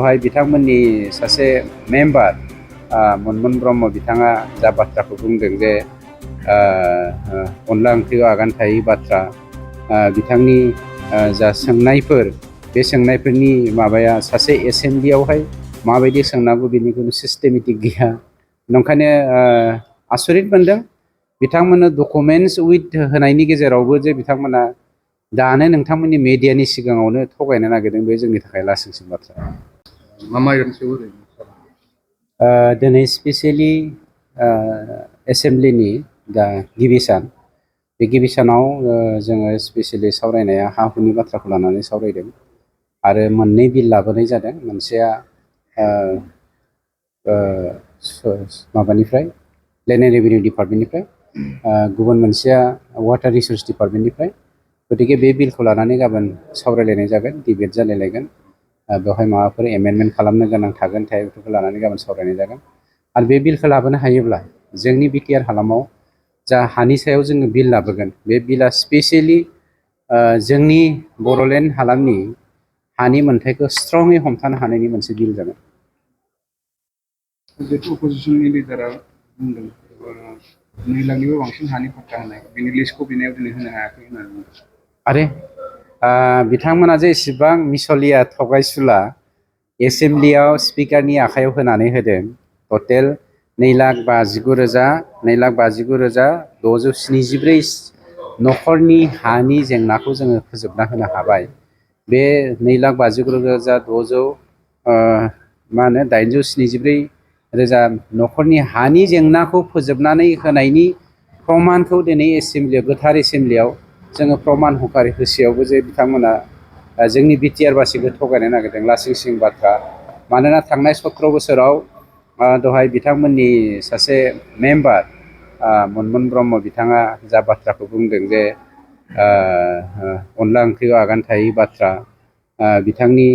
बेवहाय बिथांमोननि सासे मेम्बार मनमोन ब्रह्म बिथाङा जा बाथ्राखौ बुंदों जे अनला ओंख्रियाव आगान थायै बाथ्रा बिथांनि जा सोंनायफोर बे सोंनायफोरनि माबाया सासे एसेम्ब्लियावहाय माबायदि सोंनांगौ बेनि कुनु सिस्टेमेटिक गैया। नंखायनो आसरित मोनदों बिथांमोननो डकुमेन्ट्स उइथ होनायनि गेजेरावबो जे बिथांमोना दानो नोंथांमोननि मेडियानि सिगाङावनो थगायनो नागिरदों बे जोंनि थाखाय लासिंसिं बाथ्रा। दिनै स्पेसियेलि एसेम्ब्लिनि दा गिबि सान बे गिबि सानाव जोङो स्पेसियेलि सावरायनाया हा हुनि बाथ्राखौ लानानै सावरायदों आरो मोननै बिल लाबोनाय जादों। मोनसेया माबानिफ्राय लेन्ड एन्ड रेभिनिउ डिपार्टमेन्टनिफ्राय, गुबुन मोनसेया वाटार रिसर्स डिपार्टमेन्टनिफ्राय। गतिके बे बिलखौ लानानै गाबोन सावरायलायनाय जागोन, डिबेट जालायलायगोन। बेवहाय माबाफोर एमेन्डमेन्ट खालामनो गोनां थागोन थाया बेफोरखौ लानानै गाबोन सावरायनाय जागोन। आरो बे बिलखौ लाबोनो हायोब्ला जोंनि बिटिआर हालामाव जा हानि सायाव जोङो बिल लाबोगोन बे बिला स्पेसियेलि जोंनि बड'लेण्ड हालामनि हानि मोन्थायखौ स्ट्रङै हमथानो हानायनि मोनसे बिल जागोन। जिहेतु अपोजिसननि लिडारा बुंदों 2 लाखनिबो बांसिन हानि पट्टा होनाय, बेनि लिस्टखौ बिनायाव दिनै होनो हायाखै होननानै बुंदों। आरे बिथांमोना जे इसेबां मिसलिया थगायसुला एसेम्ब्लियाव स्पिकारनि आखायाव होनानै होदों टटेल 2,52,674 न'खरनि हानि जेंनाखौ जोङो फोजोबना होनो हाबाय। बे 2,52,874 न'खरनि हानि जेंनाखौ फोजोबनानै होनायनि प्रमानखौ दिनै एसेम्ब्लियाव, गोथार एसेम्ब्लियाव जोङो प्रमान होसेयावबो जे बिथांमोना जोंनि बिटिआर बासिखौ थगायनो नागिरदों लासिंसिं बाथ्रा। मानोना थांनाय 17 बोसोराव दहाय बिथांमोननि सासे मेम्बार मनमोन ब्रह्म बिथाङा जा बाथ्राखौ बुंदों जे अनला ओंख्रियाव आगान थायै बाथ्रा बिथांनि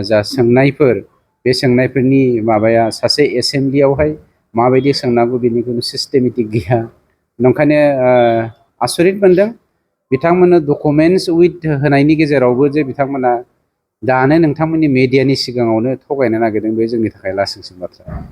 जा सोंनायफोर बे सोंनायफोरनि माबाया सासे एसेम्ब्लियावहाय माबायदि सोंनांगौ बेनि कुनु सिस्टेमेटिक गैया। नंखायनो आसरित मोनदों बिथांमोननो डकुमेन्ट्स उइथ होनायनि गेजेरावबो जे बिथांमोना दानो नोंथांमोननि मेडियानि सिगाङावनो थगायनो नागिरदों बे जोंनि थाखाय लासिंसिं बाथ्रा।